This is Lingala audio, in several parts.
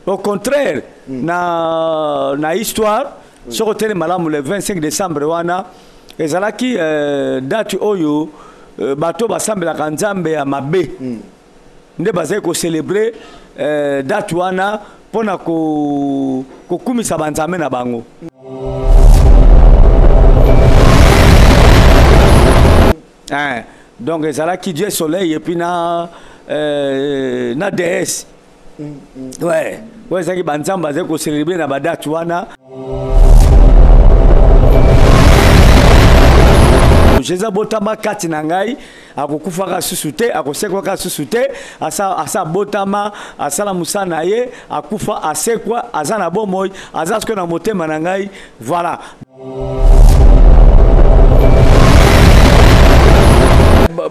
Au contraire, na histoire, soki otele malamu le 25 décembre wana ezalaki date oyo bato basambelaka nzambe ya mabe nde bazali kocélébrer date wana mpona kokumisa banzambe na bango. Hein, donc ezalaki Dieu soleil et puis na déesse. Ouais, ouais, ezalaki banzambe bazali kocélébrer na badate wana. Jésus abotama kati na ngai, akokufaka susu te, akosekwaka susu te, asa botama, asala mosala na ye, akufa, asekwa, aza na bomoi, aza sikoyo na motema na ngai, voilà.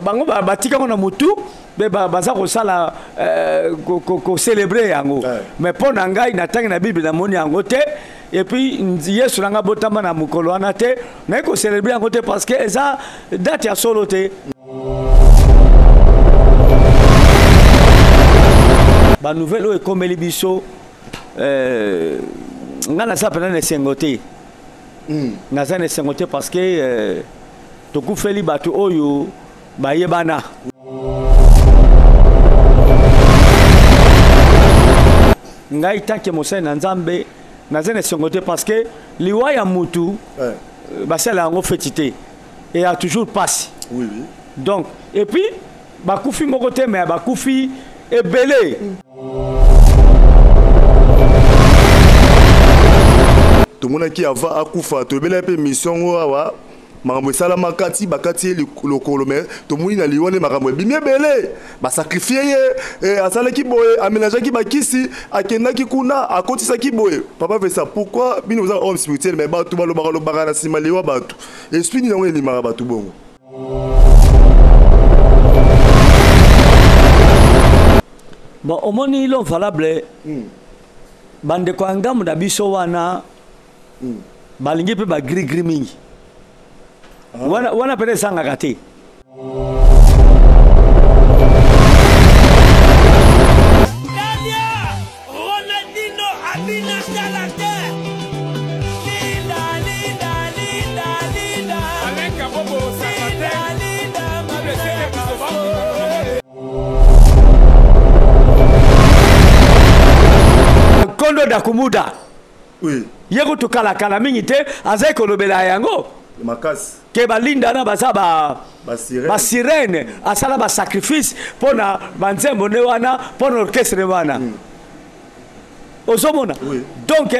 Bango batikako na motu, mpe baza kosala kocélébrer yango. Mais mpo na ngai, natangi na Bible, namoni yango te. Et puis Yesu nanga botama na mokolo wana te, naye kocélébrer yango te parce que eza date ya solo te. Ba nouvelle oyo ekomeli biso, ngai naza mpenza na esengo te. Naza na esengo te parce que tokufeli bato oyo bayebana. Ngai tant que mosali na Nzambe, naza na esengo te parce que liwa ya mutu, basala yango feti te. Et a toujours pasi. Oui, oui. Donc, et puis bakufi moko te, mais bakufi ebele. Tomonaki ava akufa, toyebela mpe mission ngo awa, makambo esalamaka ti bakati ye lokolo, mais tomoni na liwa nde makambo ebimi ebele. Basacrifie ye, asalaki boye, aménageaki bakisi, akendaki kuna, akotisaki boye. Papa Vincent, pourquoi bino boza homme spirituel, mais bato balobaka lobaka na nsima liwa bato? Esprit nini yango elimaka bato bongo? Bon, omoni l'homme valable, bandeko ya ngambo na biso wana, balingi mpe bagri-gri mingi. Wana mpe ezangaka te. Kondo Dakumuda. Oui. Ye kutu kala kala mingi te, azali kolobela yango. Makasi. Ke balinda na baza ba Ba sirène. Ba sirène, asala ba sacrifice pona ba nzembo ne wana, pona orchestre ne wana. Ozomona? Oui. Donc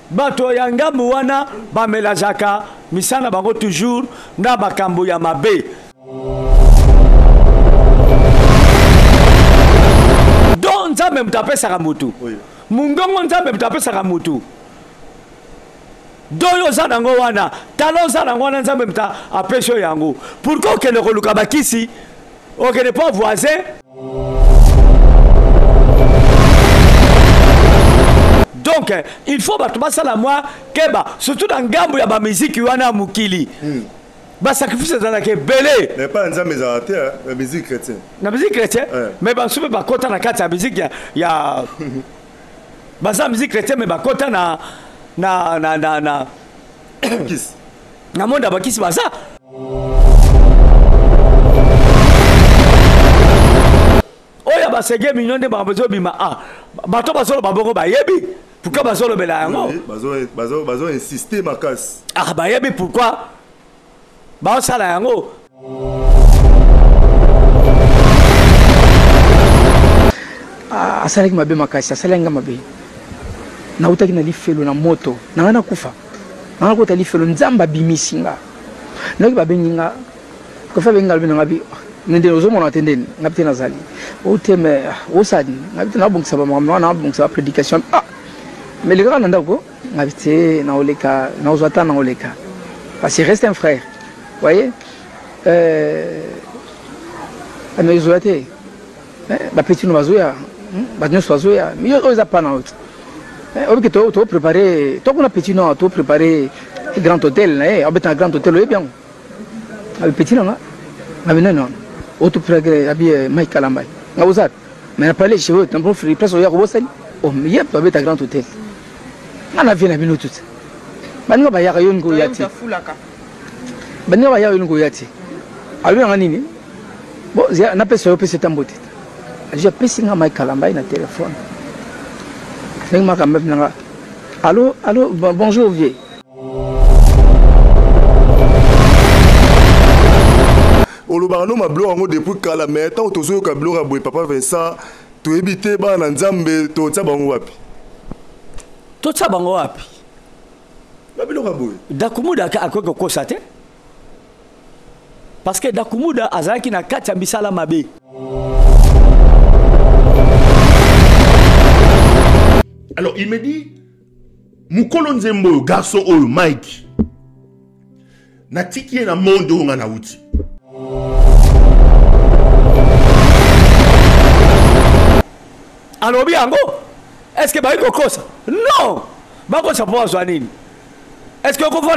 bato ya ngambo wana bamelazaka misala bango toujours na makambo ya mabe. Donc Nzambe moto apesaka mutu. Oui. Mungongo Nzambe moto apesaka mutu. Doyo oza nango wana, tala oza nango wana, Nzambe moto apesi yo yango. Pourquoi okende koluka bakisi? Okende po voisin? Donc il faut bato basala mwa keba, surtout na ngambo ya ba musique wana ya mokili. Ba sacrifice ezalaka ebele. Mais pas Nzambe ezalaka te, hein, na musique chrétienne. Na musique chrétienne? Ouais. Mais basusu mpe bakota na kati ya musique ya baza musique chrétienne, mais bakota na, na, na, na, na, Kisi. Na monde ya bakisi baza. Oyo basege mignon nde makambo ezobima. Ah, bato bazoloba bongo bayebi pourquoi bazolobela yango. Oui, bazo insister makasi. Ah, bayebi pourquoi bazosala yango. Ah, asalaki mabe makasi, asalaki nga mabe. Nautaki na lifelo na moto, na nga nakufa. Na nga kota lifelo, Nzambe abimisi nga. Nayoki babengi nga, Kofi abengi nga, alobi na nga bi, ndeni ozomona te ndeni, nga bi te nazali. O te mais, osali nini? Nga bi te nabongisa ba makambo, nga nabongisa ba prédication. Ah, mais lekaka na ndako, nga bi te naoleka, naozwa temps naoleka. Parce qu'il reste un frère. Voyez? Mais ozoya te. Ba petit no bazoya, ba nyonso bazoya. Mais oyo eza pa na yo te. Oyebi ke to préparer, to kuna petit no, to préparer grand hôtel na ye, obeta na grand hôtel oyebi yango. Abi petit na nga, abi nani wana? Oto préparer abi Mike Kalambay. Nga oza. Mais na parler chez eux, na bon frère, place oya kobosani. Oh, ye babeta Grand Hôtel. Nga na vie na bino tout. Baninga bayaka yo ningo ya te. Baninga bayaka yo ningo ya te. Alobi nanga nini? Bon, napesa yo pesa etambo te. Azwi apesi nga Mike Kalambay na telefone. Ndenge Mike Kalambay nanga allo allo bonjour vieux. Olobaka no mabiloko yango depuis kala, mais ntango tozoyoka biloko ya boye, papa Vincent, toyebi te bana na Nzambe totia bango wapi? Totia bango wapi? Babiloko ya boye. Dakumuda akoki kokosa te. Parce que Dakumuda azalaki na kati ya misala mabe. Alors il me dit, mukolo nzembo oyo, garçon oyo, Mike, natiki ye na monde oyo nga nauti. Alobi yango, est-ce que bayi kokosa? Non! Bakosa mpo bazwa nini? Est-ce que okoki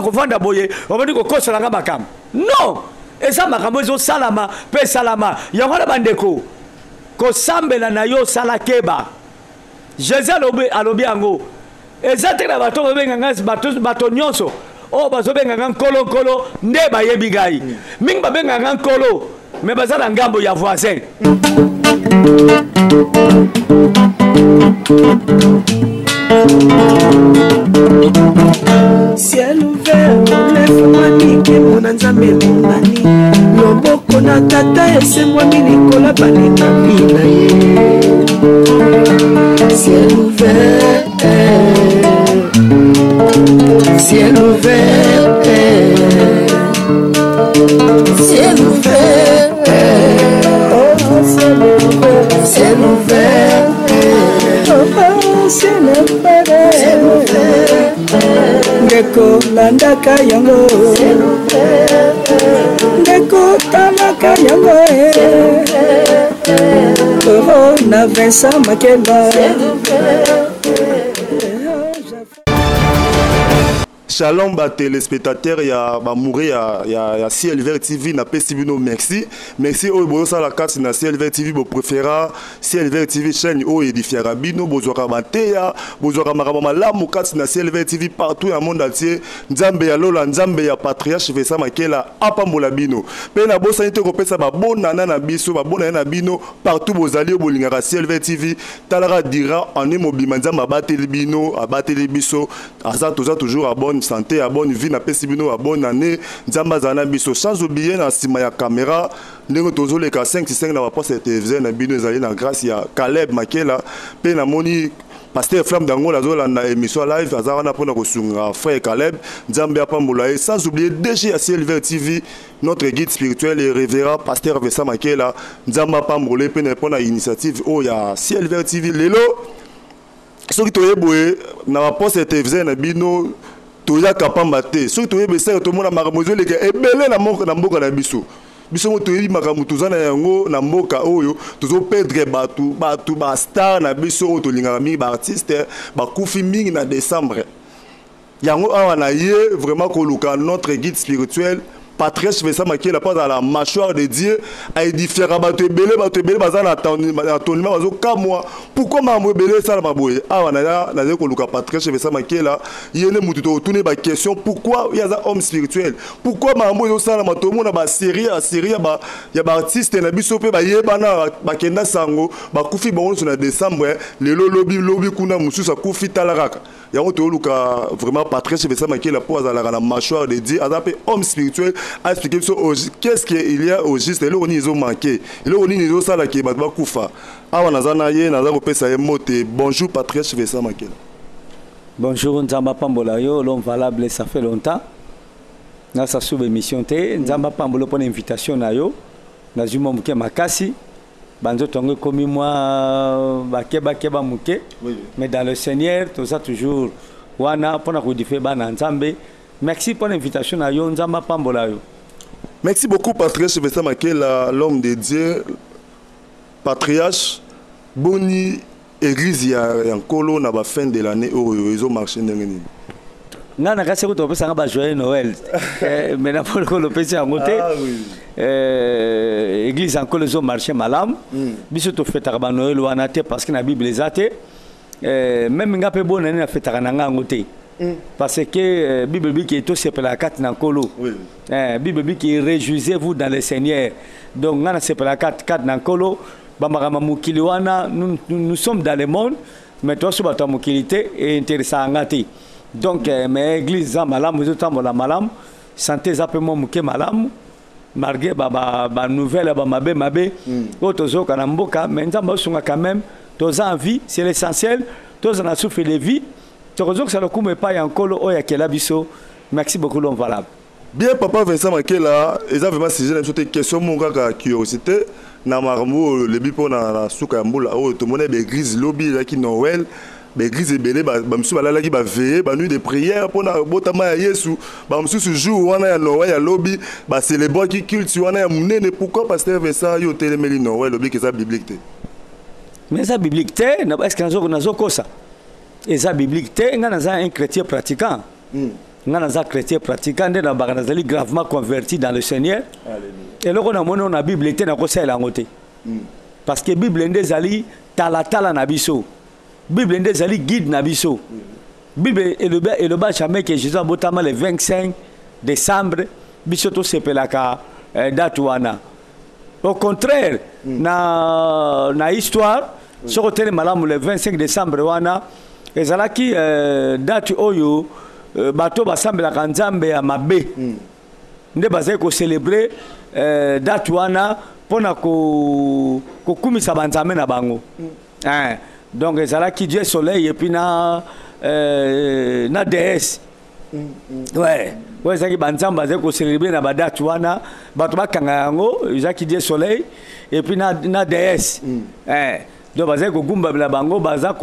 kovanda boye, obandi kokosela nga makambo? Non! Eza makambo ezosalama mpe esalama. Yango wana bandeko, kosambela na yo osala keba. Jésus alobi yango. Eza te na bato babenga nga bato nyonso oyo bazobenga nga nkolo nkolo nde bayebi ngai. Mingi babenga nga nkolo mais baza na ngambo ya voisin. Ciel ouvert, efungwami, nkembo na Nzambe emonani, loboko na Tata esembwami likolo balekami na ye. Ciel ouvert, ciel ouvert, ciel ouvert, oh, ciel ouvert, ciel ouvert, oh, ciel ouvert, ciel ouvert. Ndeko landaka yango, ndeko talaka yango, oh, na Vincent Makela. Shalom ba téléspectateurs ya ba mouré ya Ciel Vert TV na pesi bino merci. Merci oyo bozosala kati na Ciel Vert TV, bo préféra Ciel Vert TV chaîne oyo édifiera bino, bozwaka banteya, bozwaka makambo malamu kati na Ciel Vert TV partout ya monde entier. Nzambe ya lola, Nzambe ya patriarche Vincent Makela apambola bino. Pe na bosani te kopesa ba bonana na biso, ba bonana na bino partout bozali oyo bolingaka Ciel Vert TV. Talaka dira en mobima Nzambe abateli bino, abateli biso. Aza toza toujours à bonne santé, à bonne vie, na pesi bino à bonne année. Nzambe azala na biso. Sans oublier na sima ya caméra, ndenge tozoleka 5 5 na ba poste ya téléviseur na bino ezali na grâce ya Caleb Makela. Pe na moni Pasteur Flamme d'Angola azolanda émission live, aza wana mpona kosunga frère Caleb. Nzambe apambola ye. Sans oublier DG ya Ciel Vert TV, notre guide spirituel et révérend Pasteur Vincent Makela. Nzambe apambola ye pe na mpona initiative oyo ya Ciel Vert TV. Lelo soki toyeboye na ba poste ya téléviseur na bino toyaka pamba te. Soki toyeba esaka tomona makambo ezoleka ebele na mboka na biso. Biso mo toyebi makambo toza na yango na mboka oyo, tozoperdre bato ba star na biso oyo tolingaka mingi, ba artiste bakufi mingi na décembre. Yango awa na ye vraiment koluka notre guide spirituel Patrice Vincent Makela, pas à la mâchoire de Dieu, a édifié bato ebele, bato ebele baza na tonima bazo kamwa. Pourquoi mambo ebele sala maboye? Awa na ya na koluka Patrice Vincent Makela, yene mutu to tourner ba question pourquoi il y a un homme spirituel? Pourquoi mambo ezo sala matomo na ba série ya série ya ba ya ba artiste na biso pe ba yebana ba kenda sango, ba kufi bango na décembre, lelo lobi lobi kuna mususu akufi tala kaka. Yango toluka vraiment Patrice Vincent Makela po azalaka na mâchoire de Dieu, aza pe homme spirituel, a expliquer biso qu'est-ce qu'il y a au juste, eloko nini ezo manquer, eloko nini ezosala ke bato bakufa. Awa naza na ye, naza kopesa ye mbote. Bonjour Patrice Vincent Makela. Bonjour Nzamba Pambola yo, l'homme valable, ça fait longtemps. Na sa sous émission te, Nzamba Pambola pour invitation na yo. Nazwi mwa moke makasi. Banzoto yango ekomi mwa bakebakeba moke. Oui. Mais dans le Seigneur, toza toujours wana mpona kodifie bana Nzambe. Merci pour l'invitation na yo, Nzamba Pambola yo. Merci beaucoup Patrice Vincent Makela, l'homme de Dieu. Patriarche, boni église ya Nkolo na ba fin de l'année oyo ezo marcher ndenge nini? Nga na kasi kutu opesanga ba joyeux Noël. Eh, mais na polo ko lopesi yango te. Ah, oui. Eh, église encore ezo marché malamu. Biso to fetaka ba Noël wana te parce que na Bible eza te. Eh, même nga pe bonne année na fetaka na nga yango te. Parce que Bible dit que tosepela kati na nkolo. Oui. Eh, Bible dit que réjouissez-vous dans le Seigneur. Donc nga na sepela kati kati na nkolo ba makambo mokili wana nous, nous, nous sommes dans le monde mais toi so bato ya mokili te e intéressaka nga te. Donc mais église eza malamu, ezotambola malamu, santé eza mpe mwa moke malamu malgré ba ba ba nouvelle ba mabe mabe oyo tozoyoka na mboka, mais Nzambe azosunga quand même, toza en vie, c'est l'essentiel, toza na souffle de vie, tokozokisa lokumu epai ya nkolo oyo akela biso. Merci beaucoup, l'homme valable. Bien, papa Vincent Makela, eza vraiment sujet na biso te, question moko kaka curiosité na makambo oyo lobi mpo na suka ya mbula oyo tomoni baeglise lobi ezalaki Noël, baeglise ebele bamosusu balalaki baveille, banuit de prière mpona botama ya Yesu, bamosusu jour wana ya Noël ya lobi bacélébraki culte wana ya monene. Pourquoi, pasteur Vincent, yo otelemeli Noël, lobiki eza biblique te? Mais eza biblique te, est ce que nazokosa? Eza biblique te. Nga naza un chrétien pratiquant. Nga naza chrétien pratiquant nde nabaka, nazali gravement converti dans le Seigneur. Eloko namoni oyo na Bible te, nakosalela yango te, parce que Bible nde ezali talatala na biso, Bible nde ezali guide na biso. Bible eloba, eloba jamais que Jésus abotama le 25 décembre, biso tosepelaka date wana. Au contraire, na histoire, soki otele malamu, le 25 décembre wana ezalaki date oyo bato basambelaka nzambe ya mabe nde bazali kocélébrer date wana mpona kokumisa banzambe na bango. Hein. Donc ezalaki dieu soleil et puis na déesse. Ouais, oyo ezalaki banzambe bazali kocélébrer na badate wana, bato bakanga yango, ezalaki dieu soleil et puis na déesse. Eh, donc bazali kogumbamela bango, baza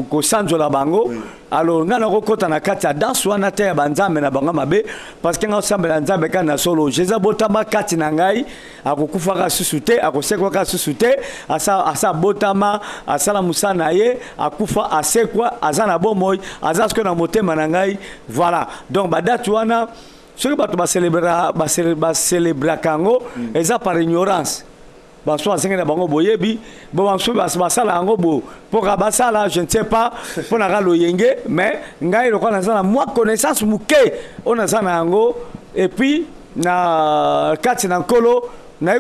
kosanzola bango. Alors ngai nakokɔta na kati ya danse wana te ya banzambe na bango mabe, parce que ngai osambela nzambe kaka na solo. Jésus abotama kati na ngai, akokufaka susu te, akosekwaka susu te. Asa abotama, asala mosala na ye, akufa, asekwa, aza na bomoi, aza sikoyo na motema na ngai. Voilà. Donc badate wana, soki bato bacélébraka yango, eza par ignorance. Bamosusu basengeli na bango boyebi bo, bamosusu basala yango bo mpo ka basala, je ne sais pas, mpo na ka loyenge. Mais ngai lokola naza na mwa connaissance moke oyo naza na yango, et puis na kati na nkolo, naye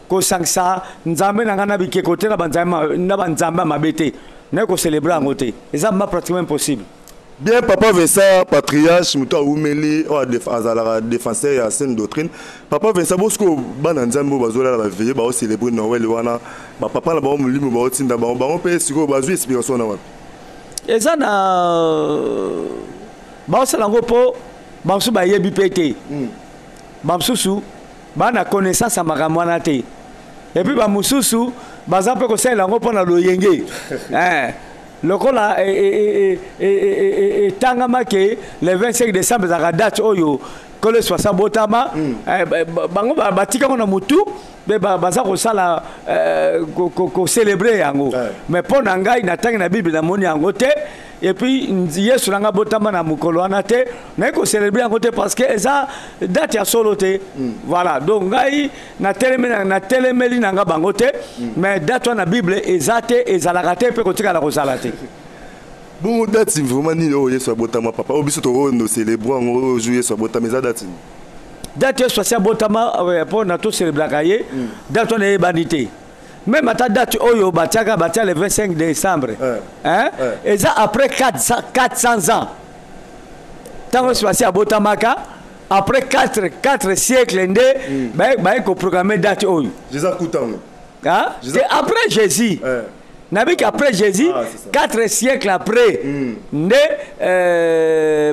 kosangisa nzambe na ngai na bikeko te, na banzambe ya mabe te, naye kocélébrer yango te, eza ma pratiquement impossible. Bien, papa Vincent, patriarche, moto awumeli oyo azalaka défenseur ya saine doctrine. Papa Vincent, bosiko bana nzambe oyo bazolala baveille, baocélébrer Noël wana, bapapa na bango molimo baotinda bango, bango mpe sikoyo bazwi explication wana wapi? Eza na baosala yango mpo bamosusu bayebi mpe te, bamosusu baa na connaissance ya makambo wana te, et puis bamosusu baza mpe kosalela yango mpo na loyenge. Eh, lokola etangama ke le 25 décembre ezalaka date oyo nkolo Yesu asi abotama, bango batikango na motu mpe baza kosala kocélébrer yango. Mais mpo na ngai, natangi na Bible, namoni yango te, et puis Yesu na ngai abotama na mokolo wana te, naye kocélébrer yango te parce que eza date ya solo te. Voilà. Donc ngai natelemeli na nga bango te, mais date wana Bible eza te, ezalaka te mpe kotikala kozala te. Bongo date vraiment nini oyo Yesu abotama, papa, oyo biso tokondo célébrer yango, oyo jour Yesu abotama, eza date nini? Date Yesu asi abotama mpo na tocélébraka ye, date wana eyebani te. Même ata date oyo batiaka, batia le 25 décembre, hein? Eza après 400, 400 ans ntango Yesu asi abotamaka, après 4 siècle nde baye koprogrammer date oyo. Jésus akutango? Hein? C'est après Jésus. Nabiki après Jésus, Ah, c'est ça. 4 siècles après nde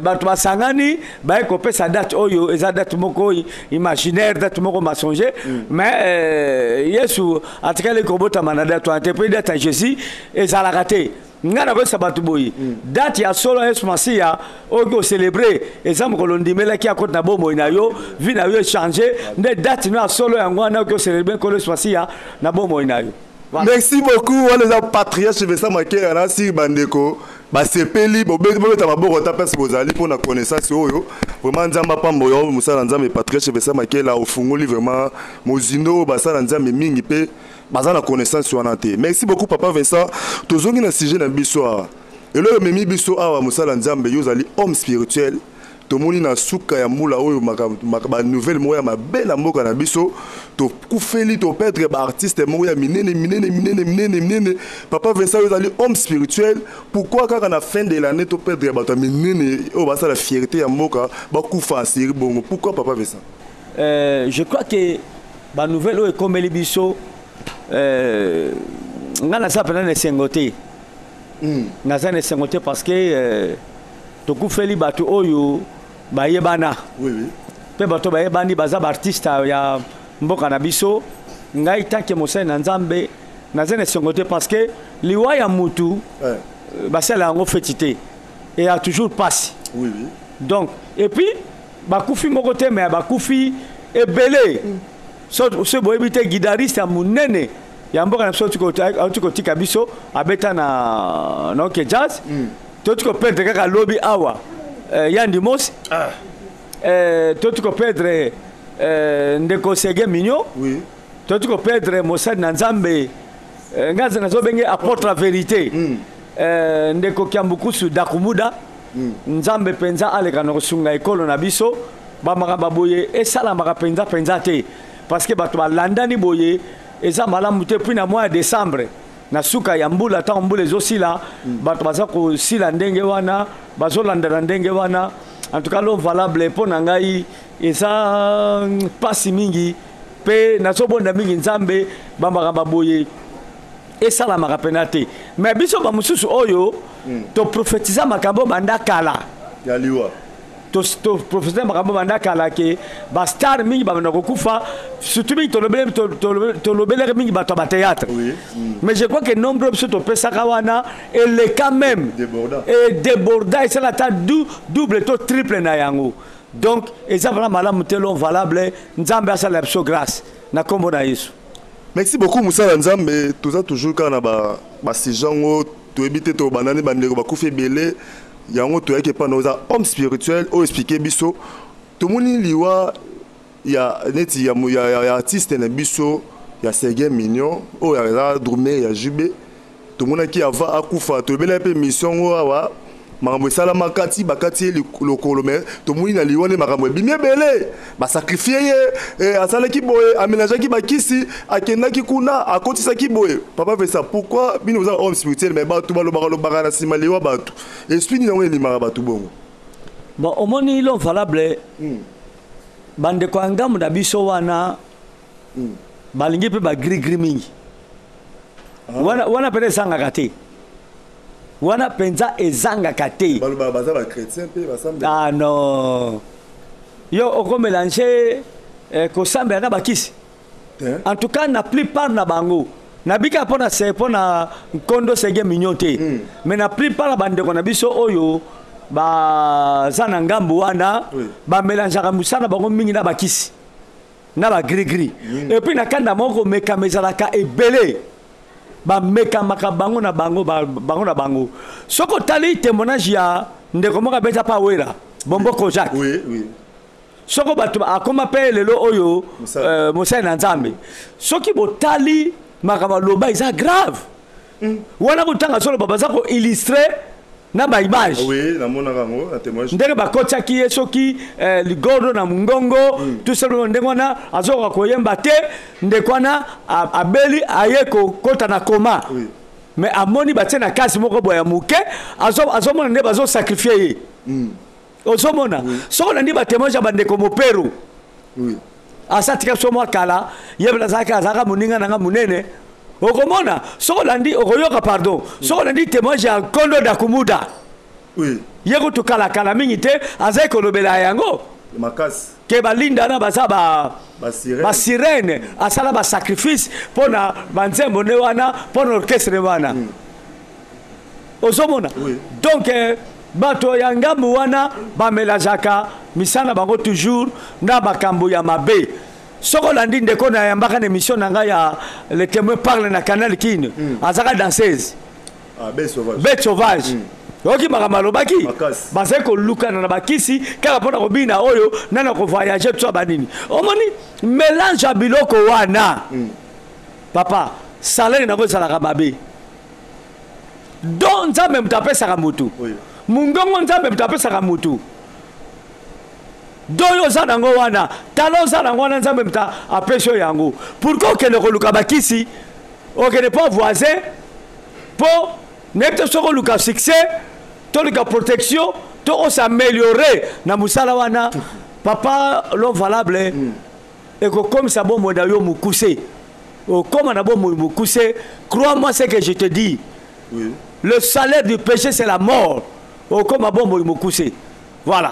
bato basangani, baye kopesa date oyo. Eza date moko imaginaire, date moko mensonger. Mais Yesu atikali kobotama na date wana te, mpe date ya Jésus ezalaka te. Ngai nakoyebisa bato boye, date ya solo ya Yesu Masiya oyo kocélébrer eza mokolo ndimelaki akota na bomoi na yo, vie na yo echanger, nde date no ya solo yango wana oki océlébré nkolo Yesu Masiya na bomoi na yo. Voilà. Merci beaucoup. Wana eza patriarche Vincent Makela na siri bandeko. Basepeli, bobeta maboko ata place bozali mpo na connaissance oyo. Vraiment, Nzambe apambola yo, mosala Nzambe Patriarche Vincent Makela. Ofungoli vraiment mozindo oyo basala Nzambe mingi mpe baza na connaissance wana te. Merci beaucoup, papa Vincent. Tozongi na sujet na biso awa, eloko ememi biso awa. Mosala Nzambe, yo ozali homme spirituel. Tomoni na suka ya mbula oyo banouvelle moko ya mabe na mboka na biso. Tokufeli, toperdre baartiste moko ya minene minene minene minene minene. Papa Vincent, oyo ezali homme spirituel, pourquoi kaka na fin de l'année toperdre bato ya minene oyo basala fierté ya mboka, bakufa en série bongo? Pourquoi, papa Vincent? Je crois que banouvelle oyo ekomeli biso, ngai naza mpenza na esengo te. Naza na esengo te parce que tokufeli bato oyo bayebana mpe bato bayebani, baza baartiste ya mboka na biso. Ngai, tant que mosali na Nzambe, naza na esengo te parce que liwa ya mutu, basala yango feti te, eya toujours pasi. Donc, et puis bakufi moko te, mais bakufi ebele. So boyebi te, guitariste ya monene ya mboka na biso auti kotika biso, abeta na OK Jazz. Toti koperdre kaka lobi awa Yandi Mosi. Toti koperdre ndeko Sege Mignon. Toti koperdre mosali na Nzambe, ngai nazobenge apôtre la vérité, ndeko Kiambukusu Dakumuda. Nzambe mpenza aleka na kosunga ekolo na biso. Bamakambo boye esalamaka mpenza mpenza te, parce que bato balandani boye, eza malamu te. Puis na mois ya décembre, na suka ya mbula, ntango mbula ezosila, bato baza kosila ndenge wana, bazolandana ndenge wana. En tout cas, l'homme valable, mpo na ngai eza mpasi mingi mpe nazobonda mingi Nzambe, bamakambo boye esalamaka mpenza te. Mais biso bamosusu oyo toprophétisa makambo banda kala ya liwa. Toprophétisa makambo banda kala ke bastar mingi babanda kokufa, surtout mingi tolobelaki mingi bato ya bathéâtre. Mais je crois que nombre biso topesaka wana eleka même edéborda, esala ata double to triple na yango. Donc eza vraiment malamu te, l'homme valable. Nzambe asala biso grâce na nkombo na Yesu. Merci beaucoup, mosala Nzambe. Toza toujours kaka na basujet yango. Toyebi te tobandani, bandeko bakufi ebele. Yango toyaki epa na oza homme spirituel oyo explique biso. Tomoni liwa ya neti ya artiste na biso ya Seguin Mignon, oyo aza drummer ya JB. Tomonaki avant akufa, toyebelaki mpe mission yango awa, makambo esalamaka ti bakati ye lokolo. Mais tomoni na liwa nde makambo ebimi ebele, basacrifier ye, asalaki boye, amélangeaki bakisi, akendaki kuna, akotisaki boye. Papa Vincent, pourquoi bino oza homme spirituel, mais bato balobaka lobaka na nsima liwa bato? Esprit nini yango elimaka bato bongo? Bon, omoni, l'homme valable, bandeko ya ngambo na biso wana balingi mpe bagrigri mingi. Wana wana mpenza ezangaka te, wana mpenza ezangaka te. Balobaka baza bachrétien mpe basambela. Ah non, yo okomélanger kosambela na bakisi. En tout cas, na plupart na bango, nabika mpona se mpona nkondo Sege Mignon te, mais na plupart na bandeko na biso oyo baza na ngambu wana, bamélangeaka mosala na bango mingi na bakisi na bagrigri. Et puis na kanda moko, komekama ezalaka ebele, bamekamaka bango na bango, bango na bango. Soki otali témoignage ya ndeko moko abeta pa Wera, Bomboko Jacques, oui oui soko bato akoma mpe lelo oyo Mosali. Mosali na Nzambe, soki botali makambo aloba, eza grave wana. Kotanga solo, baza koillustrer na baimage. Oui, namonaka yango na témoignage. Ndenge bakotiaki ye soki ligordo na mongongo, tout simplement ndenge wana azokoka koyemba te. Ndeko wana abeli, aye kokota na coma. Mais amoni batie na kasi moko boye ya moke, azomona nde bazosacrifier ye. Ozomona, soki olandi batémoignage ya bandeko Mopero, asa tika biso mwa kala, ye mpe azalaka moninga na nga monene. Okomona soki olandi, okoyoka, pardon, soki olandi témoignage ya Nkondo Dakumuda, ye kutu kalakala mingi te azali kolobela yango makasi ke balinda na baza ba basirene. Basirene, asala basacrifice mpo na banzembo nde wana, mpo na orchestre wana. Ozomona? Donc bato ya ngambu wana bamélangeaka misala na bango toujours na makambo ya mabe. Soki olandi ndeko na yambaka na émission na ngai ya Le Témoin Parle na Canal Kine, azalaka danseuse. Ah, bête sauvage. Bête sauvage. Oyoki makambo alobaki, bazali kolukana na bakisi kaka mpo na kobina oyo nani akovoyage to banini. Omoni mélange ya biloko wana. Papa, salaire nango ezalaka mabe. Don Nzambe moto apesaka motu, mongongo Nzambe moto apesaka motu, don oyo oza nango wana, tala oza nango wana, Nzambe moto apesi oyo yango. Pourquoi okende koluka bakisi, okende mpo voisin, mpo nayebi te soki oluka succès, toluka protection to osameliore na mosala wana. Papa, l'homme valable, ekokomisa bomoi na yo mokuse, okoma na bomoi mokuse. Crois-moi ce que je te dis, oui. Le salaire du péché, c'est la mort. Okoma bomoi mokuse, voilà.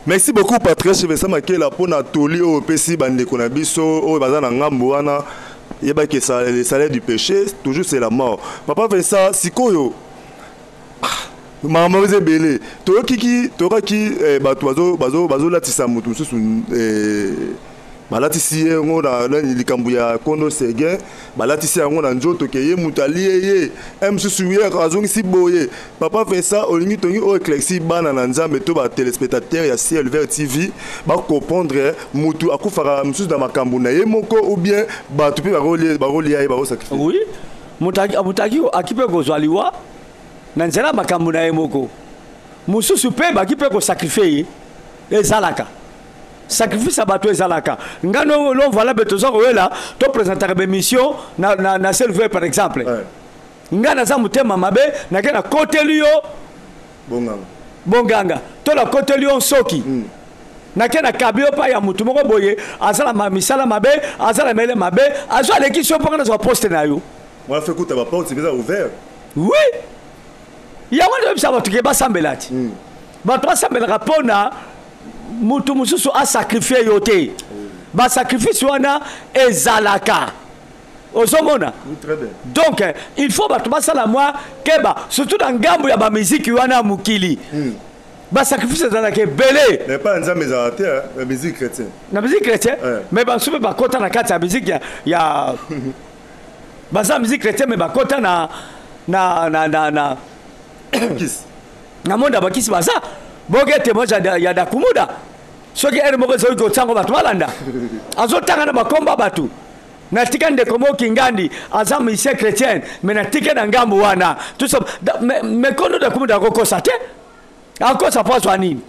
Merci beaucoup, Patrice Vincent Makela, mpona toli oyo opesi bandeko na biso oyo baza na ngambo wana. Yebaki le salaire du péché toujours, c'est la mort. Papa Vincent, sikoyo makambo eza ebele. Toyokiki, toyokaki bato bazolatisa moto mosusu, balatisi ye yango na likambo ya kondo Seguin, balatisi yango na nzoto ke ye moto alie ye e mosusu, ye azongisi boye. Papa Vincent, olingi tongi oyo éclairci bana na Nzambe to batelespectateur ya Ciel Vert TV bacomprendre: motu akufaka mosusu na makambo na ye moko, ou bien bato mpe bakolia ye, bakosacrifie? Oui, moto aki mpe kozwa liwa na nzela ya makambo na ye moko. Mosusu mpe baki mpe kosacrifie ye. Ezalaka sacrifice ya bato, ezalaka. Ngano l'homme valable, toza koyela, toprésentaka bémission na Ciel Vert par exemple, ouais. Ngai naza motema mabe, nake nakoteli yo bonganga, bonganga to nakoteli yo nsoki, nake nakabi yo pa ya motu moko boye, azala misala mabe, azala mele mabe, azwa alekisi yo mponga nazwa poste na yo. Wana fe kuta baporte eza ouvert. Oui, yango nde oyebisa bato ke basambela ti. Bato basambelaka mpona motu mosusu asacrifie yo te. Basacrifice wana ezalaka, ozomona. Donc il faut bato basala mwa keba, surtout na ngambo ya bamiziki wana ya mokili. Basacrifice ezalaka ebele. Mais pas Nzambe ezalaka te na musique chrétien. Na musique chrétien, mais basusu mpe bakota na kati ya musique ya baza musique chrétien, mais bakota na monde ya bakisi. Baza boke témoignage ya Dakumuda, soki ere moko ezoki kotiango, bato balanda, azotanga na bakomba bato. Natika ndeko moko Kingandi, aza musicien chrétien, mais natika na ngambo wana tout ça. Mais kondo Dakumuda akokosa te, akosa mpo azwa nini?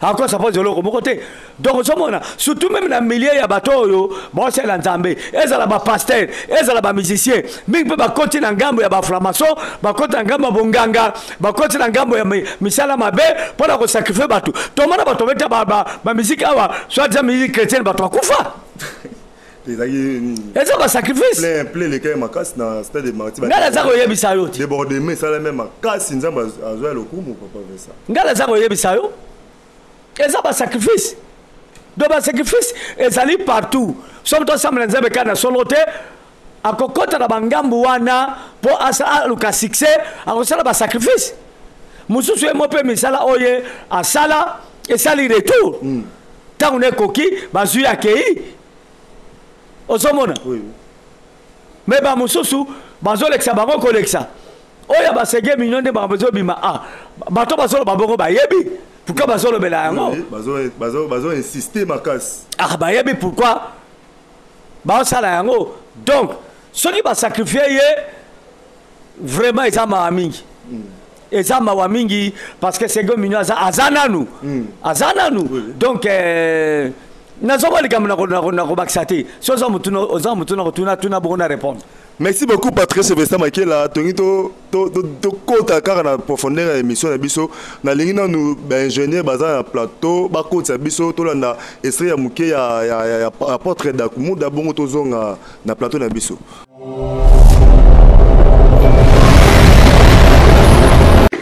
Akosa mpo azwa eloko moko te. Donc ozomona, surtout même na milieu ya bato oyo baosala Nzambe, ezala bapaster, ezala bamusicien, mingi mpe bakoti na ngambo ya bafranc-maçon, bakoti na ngambo ya bonganga, bakoti na ngambo ya misala mabe mpo na kosacrifie bato. Tomona bato babeta bamusike awa, soit eza musique chrétienne, bato bakufa. Eza basacrifice. Plein lekai makasi na stade de Martyrs. Ngai naza koyebisa yo te. Débordement esalami makasi, Nzambe azwa lokumu, papa Vincent. Ngai naza koyebisa yo, eza basacrifice. Donc basacrifice ezali partout. So moto asambela Nzambe kaka na solo te, akokɔta na bangambu wana mpo aluka succès, akosala basacrifice mosusu. Ye mo mpe misala oyo asala esali retour. Ntango na ekoki, bazwi, akei, ozomona. Me bamosusu bazolekisa bango kolekisa oyo ya basege mignon nde makambo ezobima. Ah, bato bazoloba bongo bayebi pourquoi bazolobela yango. Bazoinsiste makasi. Ah, bayebi pourquoi baosala yango. Donc soki basacrifie ye, vraiment eza mawa mingi, eza mawa mingi, parce que Seguin Mignon aza nanu, aza nanu. Donc nazomona likambo na kobakisa te. So oza motu na kotuna, tuna bongo na répondre. Merci beaucoup, Patrice Vincent Makela. Tongi tokota kaka na profondeur ya émission na biso. Nalingi nanu baingénieur baza na plateau bakotisa biso, tolanda extrait ya moke ya apôtre Dakumuda, bongo tozonga na plateau na biso.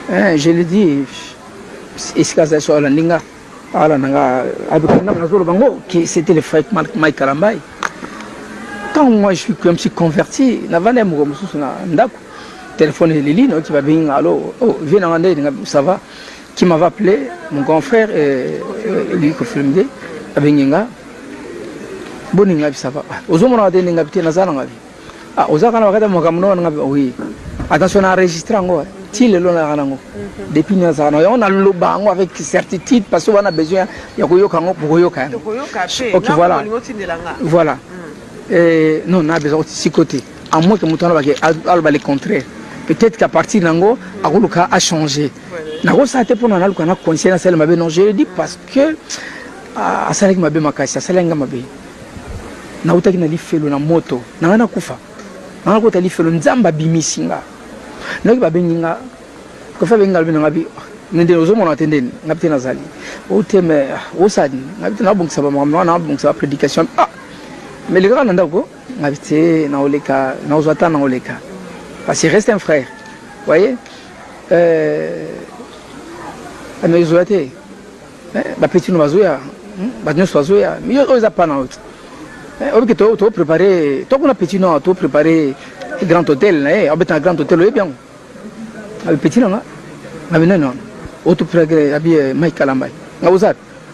Je le dis, esika azali so alandi nga, alanda nga, abikanda nazoloba ngo que c'était le frère Mike Kalambay. Quand moi je me suis converti, navanda ya mokolo mosusu na ndako, téléphone eleli, nayoki babengi nga: "Allo, oh, vie nanga nde ça va?" Qui m'avait appelé? Mon grand frère, lui Kofilmde, abengi nga: "Boni?" Nga bi: "Ça va." "Ozomonaka te ndenge?" Bi: "Te, naza nanga." Bi: "Ah, oza kana bakati ya makambo na wana?" Nga bi: "Oui." "Attention, na enregistre yango." Ti lelo nalaka nango. Depuis nazalaka nango. Yango naloba yango avec certitude parce que wana besoin ya koyoka yango bokoyoka yango. Ok, voilà. Voilà. Eh, non, na besoin siko te. À moins que moto wana aloba le contraire. Peut-être qu'à partir nango akoluka a changer. Nakosala te mpona naluka na conseil nasala mabe. Non, je le dis parce que asalaki mabe makasi, asalaki nga mabe. Nautaki na lifelo na moto, na ngai nakufa. Na ngai nakota lifelo, Nzambe abimisi nga. Nayoki babengi nga, Kofi abengi nga, alobi na nga bi ndeni ozomona te ndeni nga te nazali o te mais osala nini nga te nabongisa ba makambo na nabongisa ba prédication. Ah, mais lekaka na ndako nga te naoleka, naozwa ta naoleka parce qu'il reste un frère, voyez. Mais ezoya te bapeti no bazoya, bato nyonso bazoya, mais oyo eza pana oyo te. Oyebi ke to préparé to kuna petit no to préparé grand hôtel na ye abeta na grand hôtel, oyebi yango abi petit nanga abi nani wana oyo to préparé abi Mike Kalambay nga oza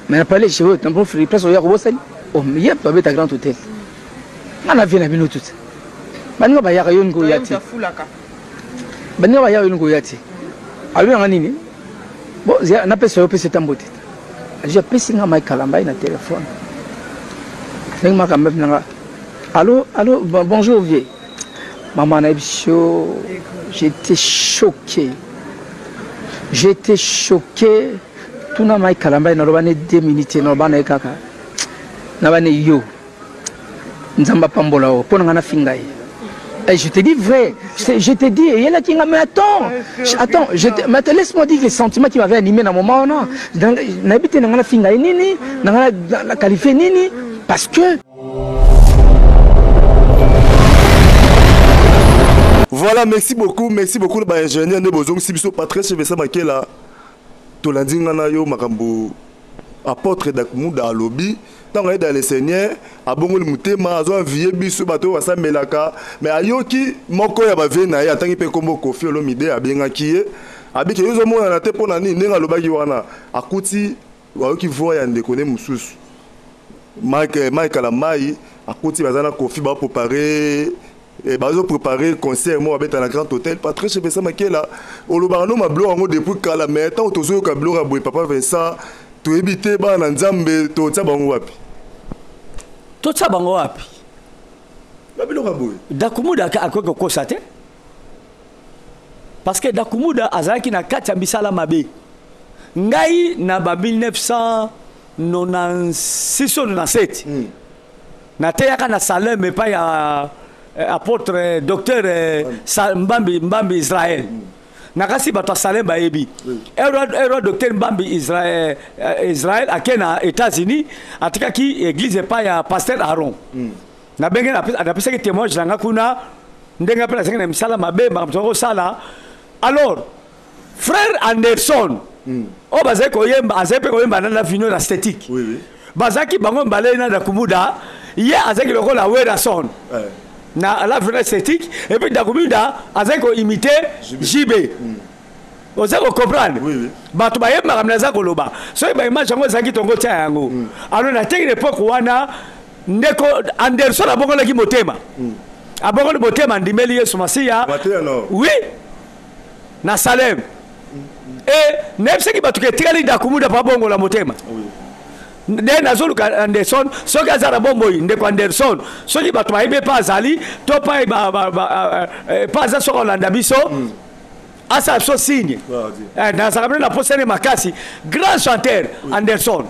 mais na parler chez eux na free place oya kobosani oh ye abeta grand hôtel nga na vie na bino tout baninga bayaka yo ningo oya te, baninga bayaka yo ningo oya te. Alobi nanga nini? Bon, napesa yo pesa etambo te. Azwi apesi nga Mike Kalambay na telefone. Ndenge makambo nanga: "Allo, allo, bonjour vieux." Maman na biso, j'étais choqué, j'étais choqué. Tuna Mike Kalambay, naloba ne 2 minutes, naloba na ye kaka naba ne yo Nzambe apambola o mpo na nga nafinga ye. Et je te dis vrai, je te dis, eyelaki nga, mais attends, attends, mais attends, laisse-moi dire les sentiments qui m'avaient animé dans le moment wana. Nayebi te na nga nafinga ye nini, na nga na qualifié nini, parce que Voilà, merci beaucoup, merci beaucoup ba ingénieur nde bozongisi biso. Patrice Vincent Makela, tolandi nga na yo makambo apôtre Dakumuda alobi. Ntango aye dans le Seigneur, abongoli motema, azo envie biso bato oyo basamelaka, mais ayoki moko ya bavie na ye atangi mpe nkombo Kofi Olomide, abengaki ye, abiki ye ozomonana te mpo na nini. Ndenge alobaki wana, akuti ayoki voix ya ndeko nde mosusu Mike, Mike Kalambay, akuti baza na Kofi, baprépare, bazo préparer concert moko babeta na grand hôtel. Patrice Vincent Makela, olobaka no mabiloko yango depuis kala, mais ntango tozoyoka biloko ya boye, papa Vincent, toyebi te bana na Nzambe totia bango wapi. Totia bango wapi? Babiloko ya boye. Dakumuda akoki kokosa te parce que Dakumuda azalaki na kati ya misala mabe. Ngai na ba 1996 o 97 nateyaka na Salem epai ya apôtre docteur Mbambi, Mbambi Israel. Nakasi bato ya Salem bayebi ero docteur Mbambi Israel. Israel ake na États-Unis, atikaki église epai ya pasteur Aaron. Nabenge napesaki témoignage na nga kuna ndenge mpe nazalaki na misala mabe, makambo toza kosala. Alors frère Anderson oyo bazali koyemba, azali mpe koyemba na vino na esthétique. Bazalaki bango mibale na Dakumuda. Ye azalaki lokola Werason na la vino esthétique et puis Dakumuda azalaki koimiter JB. Oza kocomprendre? Bato bayembaka makambo naza koloba. Soki baimage yango ezalaki tongo tia yango. Alors na teki l'époque wana, ndeko Anderson abongolaki motema, abongoli motema, andimeli Yesu Masiya. Mateya no. Oui, na Salem. E nayebisaki bato ke etikali Dakumuda mpo abongola motema. Nde nazoluka Anderson soki aza na bomoi. Ndeko Anderson, soki bato bayebi mpe azali to mpa mpe aza, soki olanda biso, asala biso signe. Nazalaka mpe na posene makasi, grand chanteur Anderson.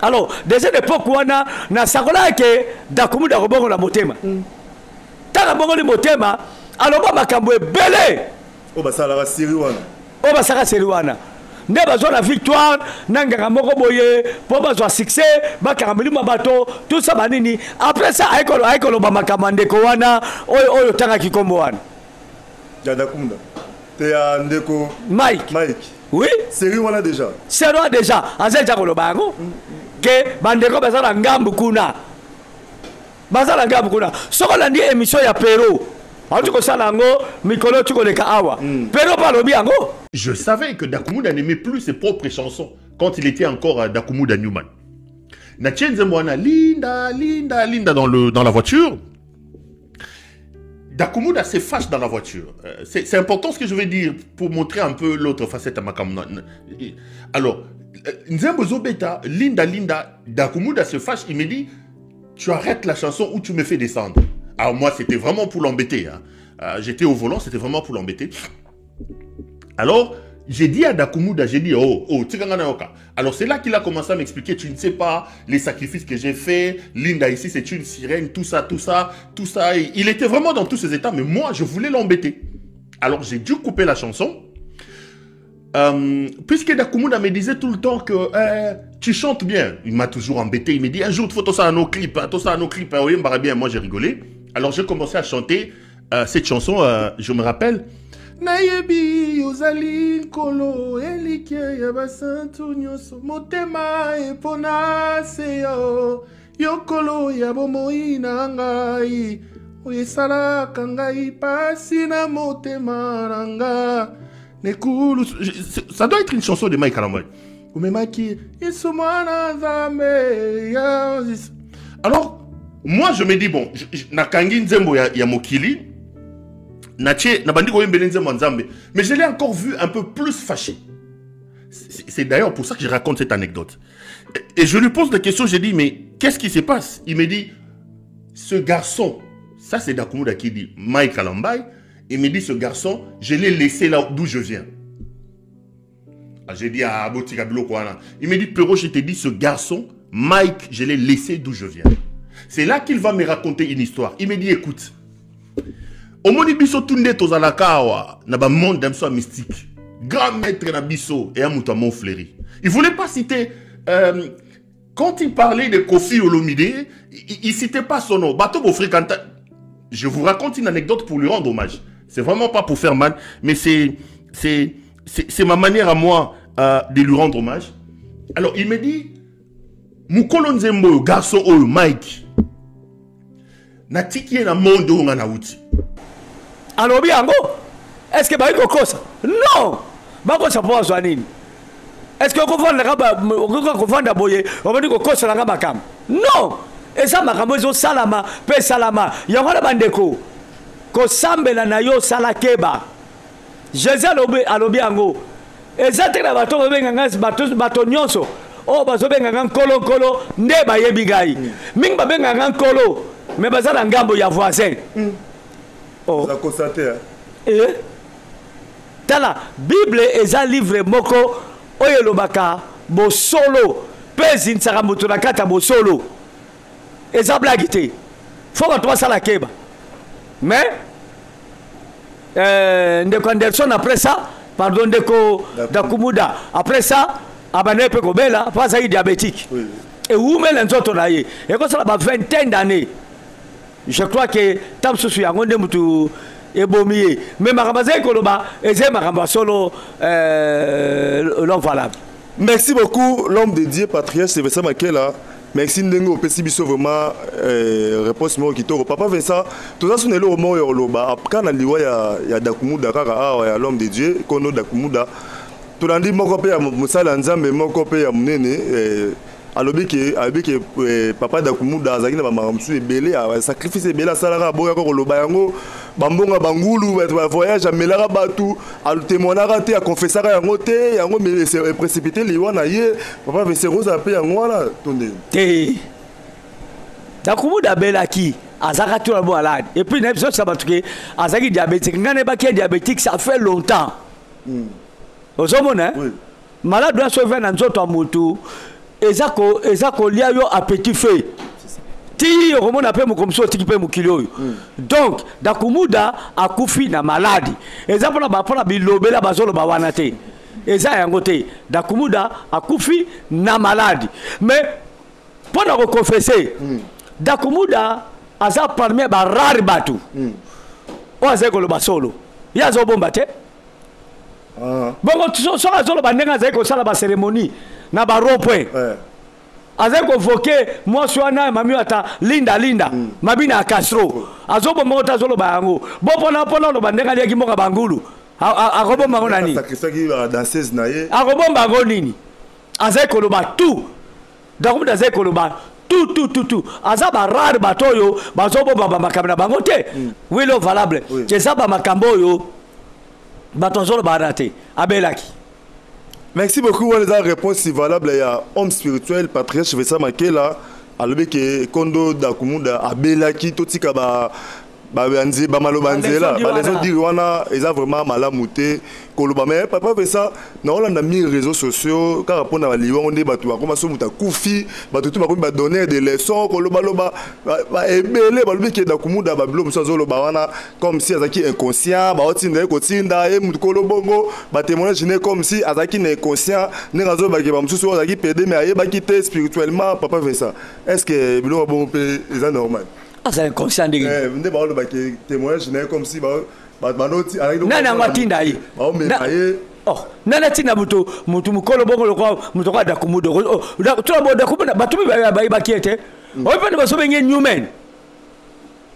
Alors déjà l'époque wana nasakolaka ke Dakumuda kobongola motema. Ntango abongoli motema, aloba makambo ebele. Oyo basalaka série wana. Oyo basalaka série wana nde bazwa na victoire na nganga moko boye mpo bazwa succès, bakanga milimo ya bato, tout ça banini. Après ça aye koloba makambo ya ndeko wana oyo oyo otangaki nkombo wana. Ya Dakunda te, ya ndeko Mike. Mike. Oui. Série wana déjà. Série wana déjà aza deja koloba yango ke bandeko baza na ngambu kuna, baza na ngambu kuna. Soki olandi émission ya Pero auti kosala yango mikolo oti koleka awa, Pero mpe alobi yango. Je savais que Dakumuda n'aimait plus ses propres chansons quand il était encore à Dakumuda Newman. Natie nzembo wana, Linda, Linda, Linda dans la voiture. Dakumuda se fâche dans la voiture. C'est important ce que je vais dire pour montrer un peu l'autre facette à makambo. Alors, nzembo ezobeta, Linda Linda, Dakumuda se fâche, il me dit, tu arrêtes la chanson ou tu me fais descendre. Alors moi, c'était vraiment pour l'embêter. Hein. J'étais au volant, c'était vraiment pour l'embêter. Alors, j'ai dit à Dakumuda, j'ai dit, oh, oh, tika nga nayoka. Alors c'est là qu'il a commencé à m'expliquer, tu ne sais pas les sacrifices que j'ai faits, Linda ici c'est une sirène, tout ça, tout ça, tout ça. Et il était vraiment dans tous ces états, mais moi je voulais l'embêter. Alors j'ai dû couper la chanson. Puisque Dakumuda me disait tout le temps que tu chantes bien. Il m'a toujours embêté, il me dit un jour il faut tout ça à nos clips, hein, tout ça à nos clips, hein, oui, bien, moi j'ai rigolé. Alors j'ai commencé à chanter cette chanson, je me rappelle. Nayebi ozali nkolo elikya ya basantu nyonso motema epona se yo yokolo ya bomoi na ngai oyo esalaka ngai pasi na motema na nga nekulu. Ça doit être une chanson de Mike Kalambay. Omemaki Yesu mwana Nzambe ya. Alors moi je me dis bon, nakangi nzembo ya mokili, natie nabandi koyembela nzembo ya Nzambe, mais je l'ai encore vu un peu plus fâché. C'est d'ailleurs pour ça que je raconte cette anecdote. Et je lui pose la question, j'ai dit, mais qu'est-ce qui se passe? Il me dit, ce garçon, ça c'est Dakumuda qui dit, Mike Kalambay, il me dit, ce garçon, je l'ai laissé là d'où je viens. Ah, j'ai dit, ah, botika biloko wana. Il me dit, Pero, je t'ai dit, ce garçon, Mike, je l'ai laissé d'où je viens. C'est là qu'il va me raconter une histoire. Il me dit, écoute, omoni biso tunde tozalaka awa, na ba monde d'un soir mystique. Grand maître na biso et amuta Montfleury. Il voulait pas citer, quand il parlait de Koffi Olomide, il citait pas son nom. Bateau bo fréquenta. Je vous raconte une anecdote pour lui rendre hommage. C'est vraiment pas pour faire mal, mais c'est ma manière à moi de lui rendre hommage. Alors il me dit, mukolo nzembo garçon oyo Mike, natiki ye na monde oyo nga nauti. Alobi yango, est-ce que bayi kokosa? Non! Bakosa po azwa nini? Est-ce que okovanda ba, okoka kovanda boye, obandi kokosa nanga makambo? Non! Eza makambo ezo salama, pe salama. Yango na bandeko, kosambela na yo sala keba. Jésus alobi yango. Eza te na bato babenga nga bato nyonso. Oh, bazobenga nga nkolo, nkolo, nde bayebi ngai. Mingi babenga nga nkolo, mais baza na ngambo ya voisin. Oh. Ça constate, hein? Eh? Tala, Bible eza livre moko oyo elobaka bosolo pe ezinisaka moto na kati ya bosolo. Eza blague te. Faut bato basala keba. Mais ndeko Anderson après ça, pardon ndeko Dakumuda après ça, abandonné pe kobela, po azali diabétique. Et wumela nzoto na ye. Ekosala ba vingtaine d'années. Je crois que tam susu yango nde mutu ebomi ye. Mais makambo azali koloba, eza makambo ya solo l'homme valable. Merci beaucoup l'homme de Dieu patriarche Vincent Makela. Merci ndenge opesi biso vraiment réponse moko kitoko. Papa Vincent, toza suna eloko moko ya koloba après na liwa ya Dakumuda kaka awa ya l'homme de Dieu kono Dakumuda. Tolandi moko pe ya mosala ya Nzambe moko pe ya monene alobi ke, alobi ke papa Dakumuda azalaki na ba makambo mosusu ebele, ya sacrifice ebele asalaka, aboyaka koloba yango, bambonga bangulu, bato ba voyage, amelaka bato, atémoignaka te, aconfessaka yango te, yango me se précipité liwa na ye. Papa Vincent Rose ape yango wana, to ndenge? Te. Dakumuda abelaki, azalaka to na bo malade. Et puis, na biso bato ke, azalaki diabétique. Nga nayebaki ye diabétique, ça fait longtemps. Ozomona, hein? Oui. Malade wana soki na nzoto ya motu, eza kolia yo à petit feu. Ti okomona pe mokomi so otiki pe mokili oyo. Donc Dakumuda akufi na maladi. Eza mpona ba, mpona bilobela bazoloba wana te. Eza yango te. Dakumuda akufi na maladi. Mais mpona koconfesser, Dakumuda aza parmi ba rare bato. Oyo azali koloba solo. Ye azobomba te. Bongo, soki azoloba ndenge azali kosala ba cérémonie na ba rond-point. Azali kovoke mwasi wana mami ata Linda Linda, mabina ya Castro. Azobomba ngo te, azoloba yango. Bo mpona oloba ndenge aliaki mboka bangulu. Akobomba ngo na nini? Sacrifiaki ba danseuse na ye. Akobomba ngo nini? Azali koloba tout. Dakumuda azali koloba Tout, tout, tout, tout. Aza ba rare bato oyo bazobomba bamakambo na bango te. Wilo valable. Eza bamakambo oyo bato azoloba wana te. Abelaki. Merci beaucoup. Wana eza réponse valable ya homme spirituel patriarche Vincent Makela. Alobi ke kondo Dakumuda abelaki, totika ba bamaloba nzela, baleçon dire wana eza vraiment malamu te koloba. Mais papa Vincent, naolanda mingi réseaux sociaux kaka mpona baliwa ngo nde bato bakoma so moto akufi, bato tu bakomi badonneur de leçon, kolobaloba ebele. Balobi ke Dakumuda, babilo mosusu azoloba wana comme si azalaki inconscient, baotinda ye kotinda ye motu kolo bongo, batémoignage ne comme si azalaki na inconscient, ndenge azolobaki bamosusu oyo azalaki pédé mais ayebaki te spirituellement. Papa Vincent, est ce que biloko bongo mpe eza normal? Aza inconscient ndenge? Nde balobaki témoignage na ye comme si nani yango atinda ye? Baomema ye. Oh, nani atinda moto motu mokolo bongo lokwa moto kwa Dakumudo? Tuna Dakumudo, bato mibale bayebaki ye te. Oyo mpe bazobenge Newman,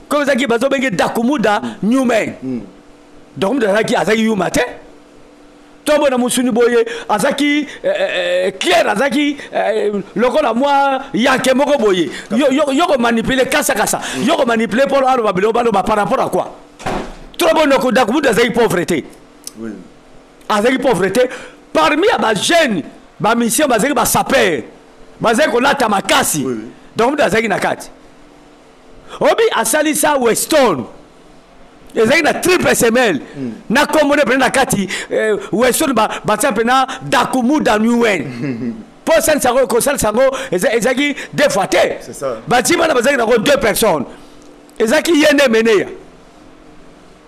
comme ezalaki bazobenge Dakumuda Newman. Dakumuda azalaki yuma te. To na mosuni boye azalaki clair, azalaki lokola mwa yanke moko boye. Yo komanipuler kasakasa, yo komanipuler mpo aloba biloko baloba par rapport à quoi? Trop bonoko Dakumuda azalaki pauvre te, azalaki pauvre te. Parmi ya bajeune bamission bazalaki basapeur, bazalaki kolata makasi. Donc mutu azalaki na kati obi asalisa Weston, ezalaki na triple semelle na kombo nde mpena na kati Weston, batia mpena Dakumuda Newman mpo osalisa yango. Kosalisa yango ezalaki deux fois te. Batie bana bazalaki nango deux personnes, ezalaki ye nde meneya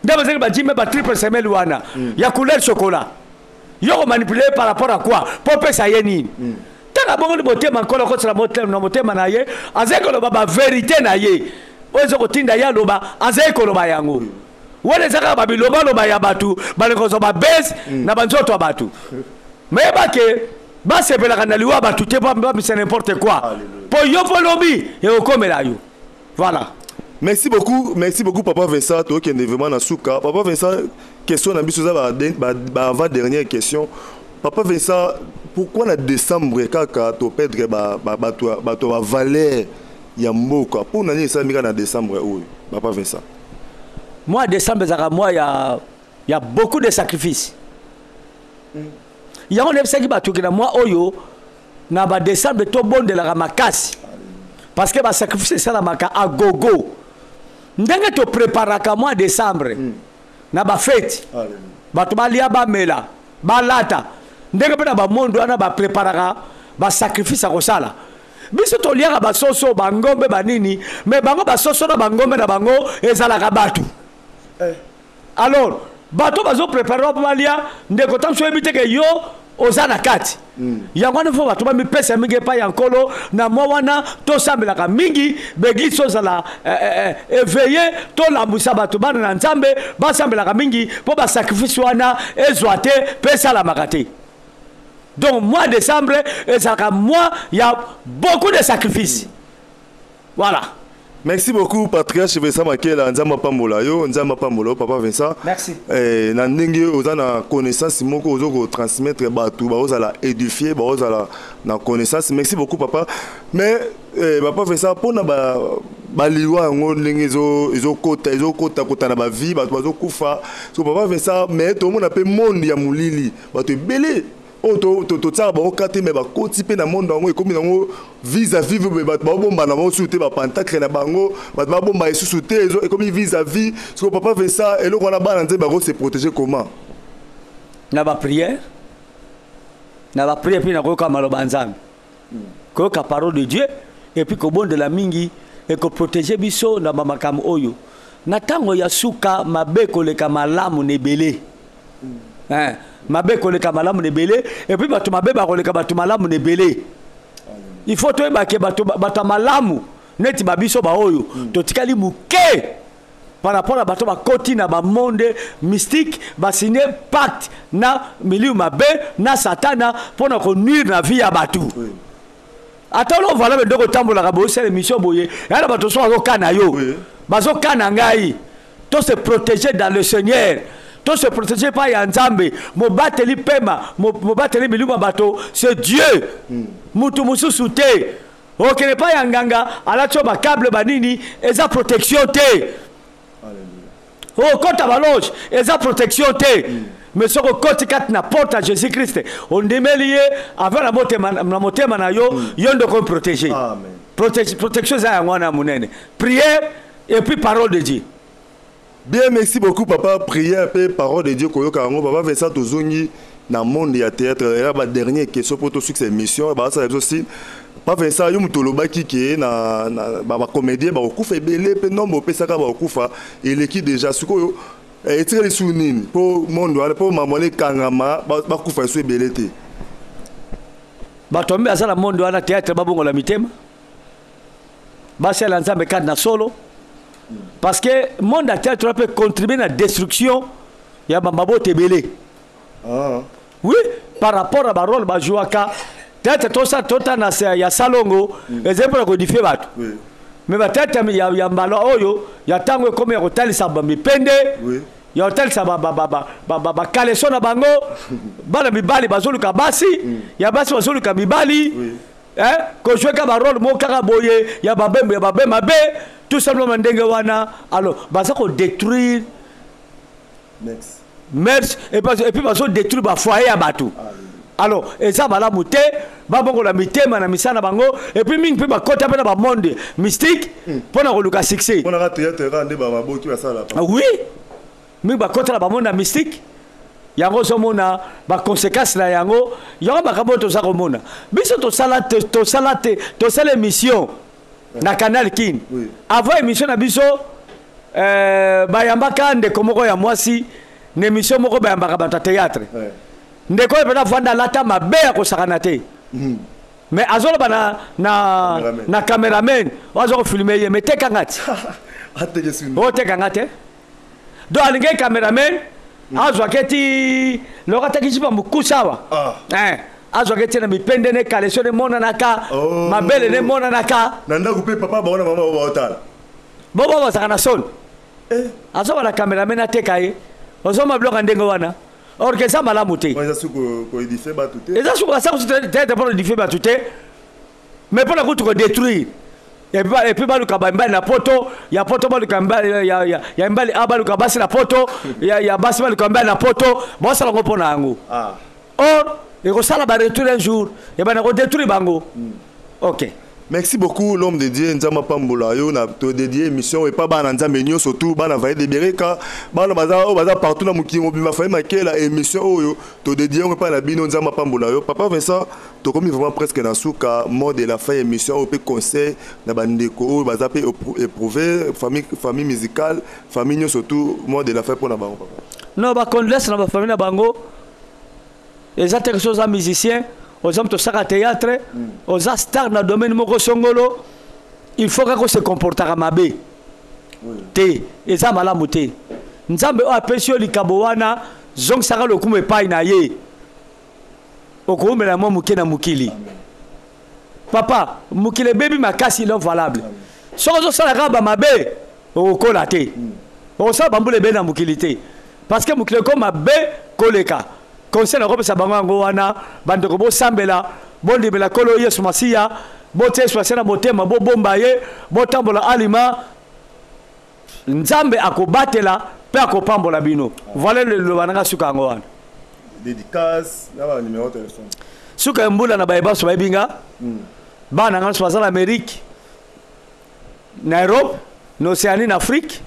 nde bazalaki bajime ba triple semelle wana ya couleur chocolat. Yo komanipuler par rapport à quoi? Mpo opesa ye nini? Ntango abongoli motema, Nkolo akotela na motema na ye, azali koloba bavérité na ye oyo eza kotinda ye aloba, azali koloba yango. Wana eza kaka babilobaloba ya bato balingi kozwa babese na banzoto ya bato. Mayeba ke basepelaka na liwa bato te, mpo bamisa n'importe quoi, mpo yo mpo lobi ekokomela yo. Voilà. Merci beaucoup, merci beaucoup, papa Vincent. Tokende vraiment na suka. Papa Vincent, question na biso eza ba avant dernière question. Papa Vincent, pourquoi na décembre kaka to perdre ba ba bato bato ba valeur ya mboka? Pour nani esalami kaka na décembre oyo, papa Vincent? Mois décembre ezalaka mois ya beaucoup de sacrifices. Yango nayebisaki bato ke na mois oyo, na badécembre, tobondelaka makasi parce que basacrifice esalamaka à gogo. Ndenge topreparaka mois décembre na bafete, bato balia, bamela, balata, ndenge mpe na bamondo wana bapreparaka basacrifice ya kosala. Biso toliaka basoso, bangombe, banini, mais bango basoso na bangombe na bango ezalaka bato. Alors bato bazoprépare mpo balia. Ndeko, ntango so oyebi te ke yo oza na kati yango wana, fo bato bamipesa mingi epai ya Nkolo. Na mwa wana tosambelaka mingi, baeglise tozala éveillé, tolambwisa bato, bana na Nzambe basambelaka mingi mpo basacrifice wana ezwa te mpe esalamaka te. Donc mois décembre ezalaka mois ya beaucoup de sacrifices. Voilà. Merci beaucoup, patriarche Vincent Makela. Nzambe apambola yo, Nzambe apambola yo, papa Vincent. Merci. Na ndenge oza na connaissance moko ozo ko transmettre bato, baozala édifié, baozala na connaissance. Merci beaucoup, papa. Mais papa Vincent, mpona ba baliwa yango ndenge ezokota ezokota kota na bavie, bato bazokufa. So papa Vincent, mais tomona mpe monde ya molili, bato ebele oyo totiaka bango ka te, mais bakoti mpe na monde yango, ekomi nango vis-à-vis. Bato baobomba na bango susu te, bapentacle na bango bato babomba lisusu te, ekomi vis-à-vis. Siko papa Vincent, eloko wana, bana Nzambe bako se protéger comment? Na baprière, na baprière mpe na koyoka maloba ya Nzambe, koyoka parole de Dieu et puis kobondela mingi ekoprotéger biso na bamakambo oyo. Na ntango ya suka, mabe koleka malamu na ebele. Hein, mabe koleka malamu na ebele et puis bato mabe bakoleka bato malamu na ebele. Il faut toyeba ke bato ya malamu neti babiso baoyo totikali moke par rapport à bato bakoti na bamonde mystique, basigne pacte na milieu mabe, na Satana, mpona konuire na vie ya bato. Ata olo valable, ndoko otambolaka boye, osala émission boye, ya na bato so bazokana yo, bazokana ngai. To se protéger dans le Seigneur, to se protéger pa ya Nzambe mobateli pema, mobateli milimo ya bato, c'est Dieu, mutu mosusu te. Okende epai ya nganga, alati yo bacable banini, eza protection te. Okota baloge, eza protection te. Mais soki okoti kati na porte ya Jésus Christ, ondimeli ye avant na motema na motema na yo, yo nde okomi protégé. Protection eza yango wana ya monene, prière et puis parole de Dieu. Bien, merci beaucoup papa. Prière pe parole de Dieu koyoka yango. Papa Vincent, tozongi na monde ya théâtre. Ya ba dernière question pour to succès émission ba sala biso si Papa Vincent, yo moto olobaki ke na ba comédien ba kokufa ebele pe nombre opesaka ba kokufa eleki déjà. Sikoyo etikali su nini po monde wana, po mambo wana ekangama, bakufa esu ebele te? Bato mbe aza na monde wana théâtre, babongola mitema, basala Nzambe kati na solo, parce que monde ya théâtre wana mpe contribue na destruction ya bamabota ebele. Oui, par rapport à barole bajouaka théâtre, tosa tota na ya salongo, ezali mpona koédifier bato. Mais bathéâtre ya mbala oyo ya ntango ekomi ya kotalisa bamipende, ya kotalisa bakaleso na bango, bana mibali bazoluka basi, ya basi bazoluka mibali, eh, kojouer ka barole moko kaka boye ya babe ya babe mabe, tout simplement ndenge wana. Alors baza kodétruire mœurs et puis bazodétruire bafoyer ya bato. Alors eza malamu te, babongola mitema na misala na bango. Et puis mingi mpe bakota mpe na bamonde mystique mpo na koluka succès. Mpona ka théâtre kaka nde baboki basala? Oui, mingi bakota na bamonde ya mystique. Yango ozomona baconséquence na yango. Yango makambo oyo toza komona biso, tosala te, tosala te, tosala émission na Canal Kin. Avant émission na biso, bayambaka ndeko moko ya mwasi na émission moko bayambaka bato ya théâtre. Ndeko oyo mpena vanda, alata mabe ya kosakana te, mais azoloba na cameraman oyo aza kofilmer ye: "Mais tekanga ti, otekanga te." Donc alingaki cameraman azwaki ti loko ataki jipa mokusa awa, azwaki ti na mipende ne kaleso nemonanaka, mabele nemonanaka. Na ndako mpe papa bango na mama baotala. Bobo bazalaka na soni, azoba na cameraman ateka ye. Ozoma biloko ya ndenge wana, or que eza malamu te. Eza su koédifier bato te. Eza su asa kutu tete mpona édifier bato te, mais mpona kutu kodétruire. Et puis baluka bambali na poto ya poto, baluka ya mbali a baluka basi na poto ya basi, baluka mbali na poto, bosala yango mpo na yango. Or ekosala baretour un jour, ebanda kodétruire bango. Ok. Merci beaucoup, l'homme de Dieu. Nzambe apambola yo. Na todédier émission epa bana Nzambe nyonso, surtout bana Vaye de Bereka, bana baza oyo baza partout na mokili mobimba. Faye Makela, émission oyo todédier yango epai na bino. Nzambe apambola yo, papa Vincent. Tokomi vraiment presque na suka. Mot de la fin, émission oyo mpe conseil na bandeko oyo baza mpe éprouvé, famille musicale, famille nyonso, surtout mot de la fin mpona bango, papa. Non, bacondoléance na bafamille na bango. Eza te so oza musicien, oza moto osaka théâtre, oza star na domaine moko songolo, il faut kaka ose comportaka mabe te. Eza malamu te. Nzambe oyo apesi yo likabo wana, zongisaka lokumu epai na ye. Okowumela mwa moke na mokili, papa. Mokili ebebi makasi, non valable. Soki ozosala kaka bamabe, okokola te, okosala bambula ebele na mokili te, parce que mokili eko mabe koleka. Conseil nakopesa bango yango wana: bandeko, bosambela, bondimela Nkolo Yesu Masiya, botia Yesu Masiya na motema, bobomba ye, botambola alima. Nzambe akobatela mpe akopambola bino. Voilà, liloba nanga suka yango wana. Dédicace na ba numéro téléphone. Suka ya mbula na bayebaso bayebi nga. Bana nga nyonso baza na Amérique, na Europe, na Océanie, na Afrique,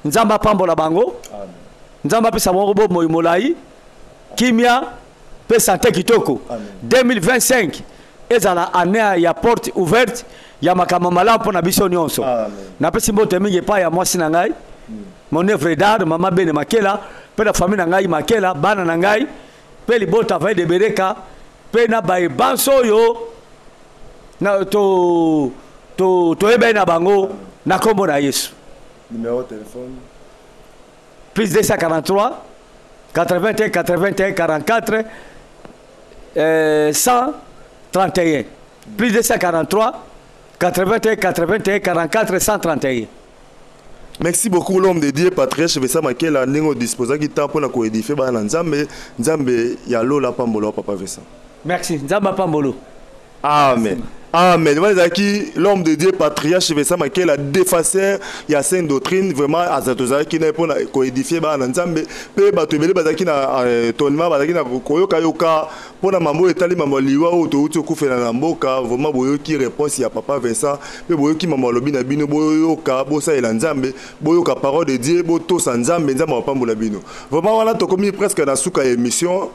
Nzambe apambola bango. Nzambe apesa bango bomoi molai, kimia mpe santé kitoko. 2025 ezala année ya porte ouverte ya makambo malamu mpo na biso nyonso. Napesi mbote mingi epai ya mwasi na ngai, mon œuvre d'art, mama Bene Makela, mpe na famille na ngai Makela, bana na ngai mpe libota Vaye de Bereka, mpe na bayebanso oyo na to to toyebani na bango na nkombo na Yesu. Numéro téléphone. Plus 243 81 81 44 131. Plus 243 81 81 44 131. Merci beaucoup, l'homme de Dieu, patriarche Vincent Makela, ndenge odisposaki temps mpona koédifier bana na Nzambe. Nzambe ya lola pambola, papa Vincent. Merci, Nzambe apambolo. Amen. Amen. Wana ezalaki l'homme de Dieu patriarche Vincent Makela défenseur ya sainte doctrine vraiment aza tozalaki na ye mpona koédifie bana na Nzambe mpe bato ebele bazalaki na étonnement bazalaki na koyokayoka mpona mambo oyo etali mambo ya liwa oyo touti okufela na mboka. Vraiment boyoki réponse ya papa Vincent mpe boyoki mambo alobi na bino, boyoka, bosalela Nzambe, boyoka parole de Dieu, botosa Nzambe, Nzambe apambola bino. Vraiment wana tokomi presque na suka ya émission.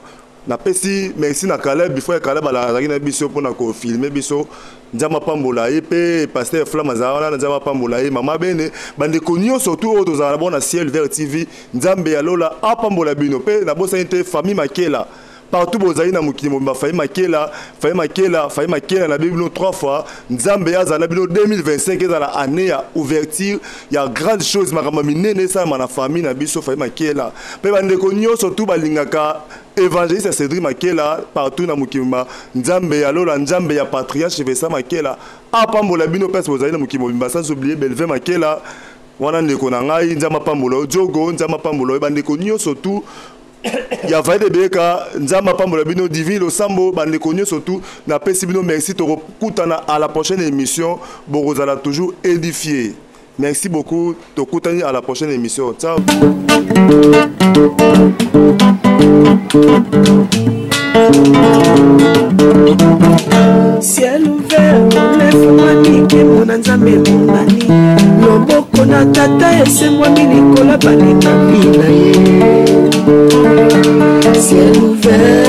Napesi merci na Caleb, before ya Caleb azalaki na biso mpona kofilme biso. Nzambe apambola ye mpe pasteur Flamme azala wana, Nzambe apambola ye, mama Bene, bandeko nyonso tu oyo tozala na bango na Ciel Vert TV, Nzambe ya lola apambola bino. Mpe nabosani te famille Makela partout bozali na mokili mobimba, famille Makela, famille Makela, famille Makela na bino 3 fois. Nzambe azala na bino 2025 ezala année ya ouverture ya grande chose, makambo minene esalama na famille na biso famille Makela. Mpe bandeko nyonso tu balingaka évangéliste Cédric Makela partout na mokili mobimba, Nzambe ya lola, Nzambe ya patriarche Vincent Makela apambola bino place bozali na mokili mobimba, sans oublier Belvin Makela wana ndeko na ngai, Nzambe apambola yo, Diogo, Nzambe apambola yo, bandeko nyonso tu ya Vaide Beka, Nzambe apambola bino, Divine Losambo, bandeko nyonso tu napesi bino merci, tokokutana à la prochaine émission, bokozala toujours édifié. Merci beaucoup, tokutani à la prochaine émission. Ciao. Ciel ouvert, efungwami, nkembo na Nzambe emonani, loboko na tata esembwami likolo balekami na ye. Ciel ouvert.